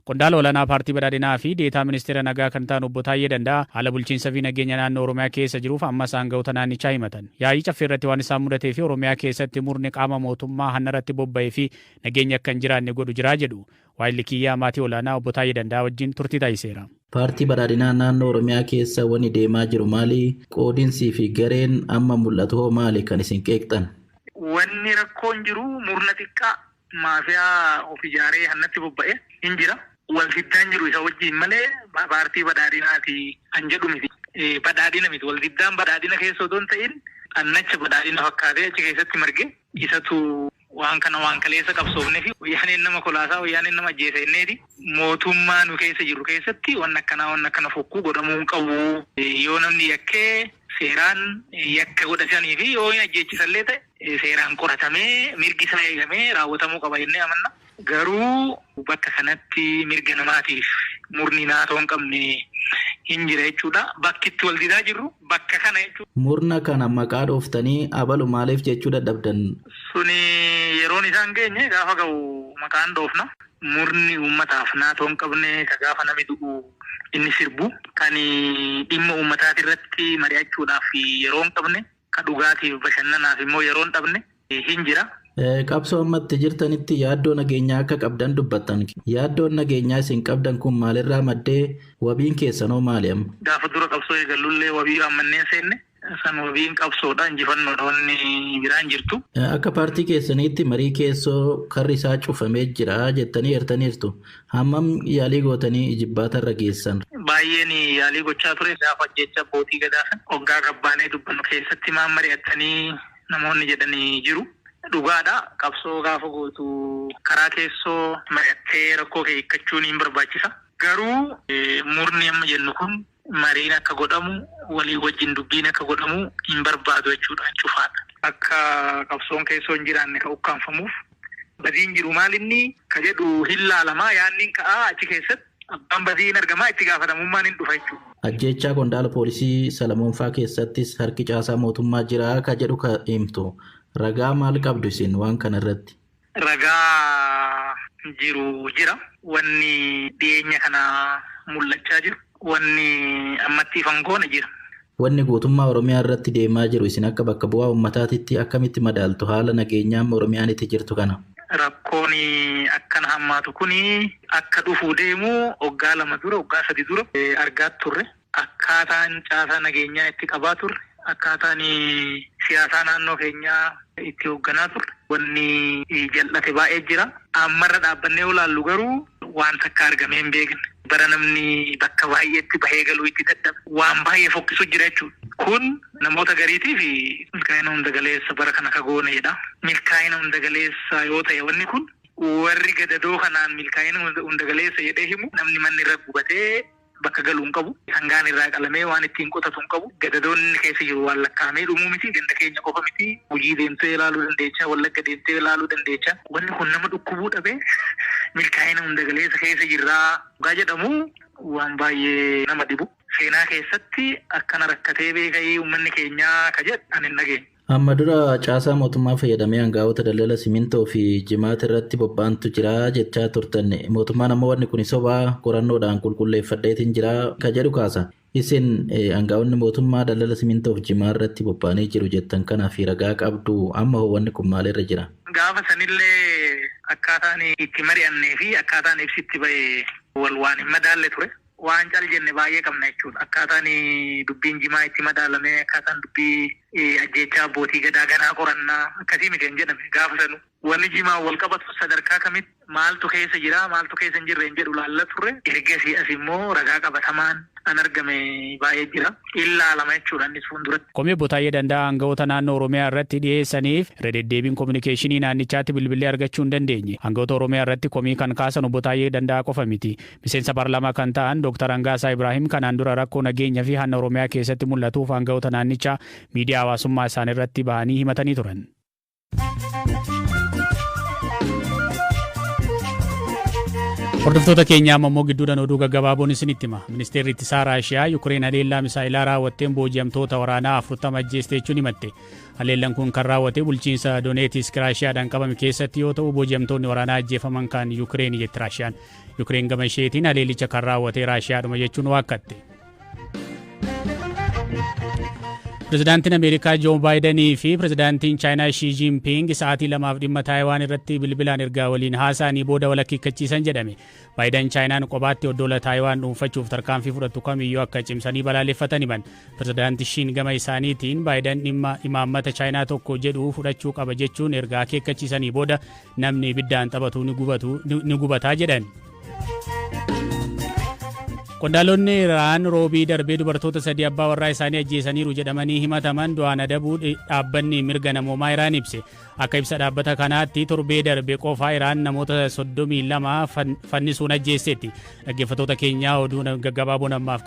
Qondaala olaanaa Paartii Badhaadhinaa fi Deetaa Ministeera Nagaa kan ta'an Obbo Taayyee Danda'aa haala bulchiinsa fi nageenya naannoo Oromiyaa keessa jiruuf ammas aanga'oota naannichaa himatan. Yaa'ii Caffee irratti waan isaan mudatee fi Oromiyaa keessatti murni qaama mootummaa hannarratti bobba'ee fi nageenyi akka hin jiraanne godhu jira jedhu. Waayilli kiyyaa maatii olaanaa Obbo Taayyee Danda'aa wajjin turtii taasiseera. Paartii Badhaadhinaa naannoo Oromiyaa keessa wani deemaa jiru maali? Qoodinsii fi gareen amma mul'atu hoo maali kan isin qeeqxan? Wanni rakkoon jiru murna xiqqaa maafiyaa of ijaaree hannatti bobba'e hin jira. Wal diddaan jiru isa wajjin malee paartii badhaadhinaati kan jedhu miti. Badhaadhina miti. Wal diddaan badhaadhina keessa otoo hin ta'in xannacha badhaadhina fakkaatee achi keessatti marge isatu waan kana waan kaleessa qabsoofne fi wayyaaneen nama kolaasaa, wayyaaneen nama ajjeesa jenneeti. Mootummaa nu keessa jirru keessatti wanni akkanaa, wanni akkana fokkuu godhamuu hin qabu. Yoo namni yakkee seeraan yakka godhatanii fi yoo hin ajjeechisallee ta'e seeraan qoratamee mirgi isaa eegamee raawwatamuu qaba jennee amanna. Garuu bakka kanatti mirga namaatiif murni naatoo hin qabne hin jira jechuudha. Bakki itti wal didaa jirru bakka kana jechuudha. Murna kana maqaa dhooftanii abalu maaliif jechuu dadhabdan? Suni yeroon isaan geenye, gaafa ga'u maqaan dhoofna. Murni uummataaf naatoo hin qabne, ka gaafa nami du'u inni sirbu, kan dhimma uummataati irratti mari'achuudhaaf yeroo hin qabne, ka dhugaatiif bashannanaaf immoo yeroo hin dhabne hin jira. Qabsoo ammatti jirtanitti yaaddoo nageenyaa akka qabdan dubbattan. Yaaddoon nageenyaa isin qabdan kun maalirraa maddee, wabiin keessanoo maali amma? Gaafa dura qabsoo eegallullee wabii manneen seenne san, wabiin qabsoodha, injifannoodha, wanni biraan jirtu. Akka paartii keessaniitti marii keessoo karri isaa cufamee jira jettanii eertaniirtu. Hammam yaalii gootanii ijibbaata irra geessan? Baay'een yaalii gochaa ture. Gaafa ajjecha abbootii gadaa san hoggaa gabbaanee dubbannu keessatti maan mari'attanii namoonni jedhanii jiru. Dhugaadha. Qabsoo gaafa gootu karaa keessoo mari'attee rakkoo kee hiikkachuun hin barbaachisa. Garuu murni amma jennu kun mariin akka godhamu, walii wajjin dubbiin akka godhamu hin barbaadu jechuudha. Cufaadha. Akka qabsoon keessoo hin jiraanne kan ukkaanfamuuf badiin jiru maal inni ka jedhu hin laalamaa, yaanni ka'aa, achi keessatti abbaan badii hin argamaa, itti gaafatamummaan hin dhufa jechuudha. Ajjeechaa qondaala poolisii Salamoonfaa keessattis harki caasaa mootummaa jira ka jedhu ka himtu. Ragaa maal qabdu isin waan kana irratti? Ragaa jiru jira. Wanni dhiyeenya kana mul'achaa jiru. Wanni ammatti ifan goone jira. Wanni guutummaa Oromiyaa irratti deemaa jiru isin akka bakka bu'aa uummataatitti akkamitti madaaltu haala nageenyaa amma Oromiyaan itti jirtu kana? Rakkoon akkana hammaatu kuni akka dhufuu deemu waggaa 2 dura, waggaa 3 dura argaa turre. Akkaataan caasaa nageenyaa itti qabaa turre, akkaataan siyaasaa naannoo keenyaa itti hoogganaa turre, wanni jal'ate baay'ee jira. Ammarra dhaabbannee olaallu garuu waan takka argamee hin beekne. Bara namni bakka baay'eetti bahee galuu itti dadhabe. Waan baay'ee fokkisu jira jechuudha. Kun namoota gariitiif milkaa'ina hunda galeessa bara kana ka gooneedha. Milkaa'ina hunda galeessa yoo ta'e wanni kun, warri gadadoo kanaan milkaa'ina hunda galeessa jedhee himu, namni manni irra gubatee bakka galuu hin qabu. Sangaan irraa qalamee waan ittiin qotatu hin qabu. Gadadoon inni keessa jiru waan lakkaa'amee dhumuu miti. Ganda keenya qofa miti. Gujii deemtee ilaaluu dandeecha. Wallagga deemtee ilaaluu dandeecha. Wanni kun nama dhukkubuu dhabee milkaa'ina hunda galeessa keessa jirraa dhugaa jedhamu waan baay'ee nama dhibu. Seenaa keessatti akkana rakkatee beekayii uummanni keenyaa ka jedhu ani hin dhageenye. Amma dura caasaa mootummaa fayyadamee aangaa'ota daldala simintoo fi jimaata irratti bobba'antu jira jechaa turtan. Mootummaan ammoo wanni kun sobaa, qorannoodhaan qulqulleeffadheetiin jira ka jedhu kaasa. Isin aangaa'onni mootummaa daldala simintoo fi jimaa irratti bobba'anii jiru jettan kanaaf ragaa qabdu, amma hoo wanni kun maalirra jira? Gaafa sanillee akkaataan itti mari'annee fi akkaataan ibsitti ba'e wal waan hin madaalle ture. Waan cal jenne baay'ee qabna jechuudha. Akkaataan dubbiin jimaa itti madaalame, akkaataan dubbii ajjeechaa abbootii gadaa ganaa qorannaa akkasii miti kan jedhame gaafa sanuu. Wanni jimaan wal qabatu sadarkaa kamitti maaltu keessa jira, maaltu keessa hin jirre hin jedhu laalla turre. Ergasii as immoo ragaa qabatamaan an argame baay'ee jira. Ilaalama jechuudha innis fuulduratti. Komii Obbo Taayyee Danda'aa aangawoota naannoo Oromiyaa irratti dhiyeessaniif irra deddeebiin kominikeeshinii naannichaatti bilbilee argachuu hin dandeenye. Aangawoota Oromiyaa irratti komii kan kaasan Obbo Taayyee Danda'aa qofa miti. Miseensa paarlaamaa kan ta'an Dr. Hangaasaa Ibraahim kanaan dura rakkoo nageenya fi hanna Oromiyaa keessatti mul'atuuf aangawoota naannichaa miidiyaa hawaasummaa isaan irratti bahanii himatanii turan. Hordoftoota keenyaa, amma immoo gidduudhaan oduu gaggabaaboon isinitti hima. Ministeerri ittisaa Raashiyaa Yukireen haleellaa misaa'ilaa raawwatteen booji'amtoota waraanaa 40 ajjeeste jechuun himatte. Haleellaan kun kan raawwate bulchiinsa Dooneetisk Raashiyaadhaan qabame keessatti yoo ta'u, booji'amtoonni waraanaa ajjeefaman kan Yukireen jetti Raashiyaan. Yukireen gama isheetiin haleellicha kan raawwate Raashiyaadhuma jechuun waakkatte. Pirezidaantiin Ameerikaa Joo Baayidanii fi pirezidaantiin Chaayinaa Shii Jinping sa'aatii 2f dhimma Taayiwaan irratti bilbilaan ergaa waliin haasa'anii booda wal akeekkachiisan jedhame. Baayidan Chaayinaan kophaatti oddola Taayiwaan dhuunfachuuf tarkaanfii fudhattu kamiyyuu akka cimsanii balaaleffatan himan. Pirezidaanti Shiin gama isaaniitiin Baayidan dhimma imaammata Chaayinaa tokko jedhu fudhachuu qaba jechuun ergaa akeekkachiisanii booda, namni ibiddaan taphatu ni gubataa jedhan. Qondaalonni Iraan roobii darbee dubartoota sadii abbaa warraa isaanii ajjeesaniiru jedhamanii himataman du'aan adabuu dhaabbanni mirga namoomaa Iraan ibse. Akka ibsa dhaabbata kanaatti, torbee darbe qofa Iraan namoota 32 fannisuun ajjeesseetti. Dhaggeeffattoota keenyaa, oduu gaggabaaboon ammaaf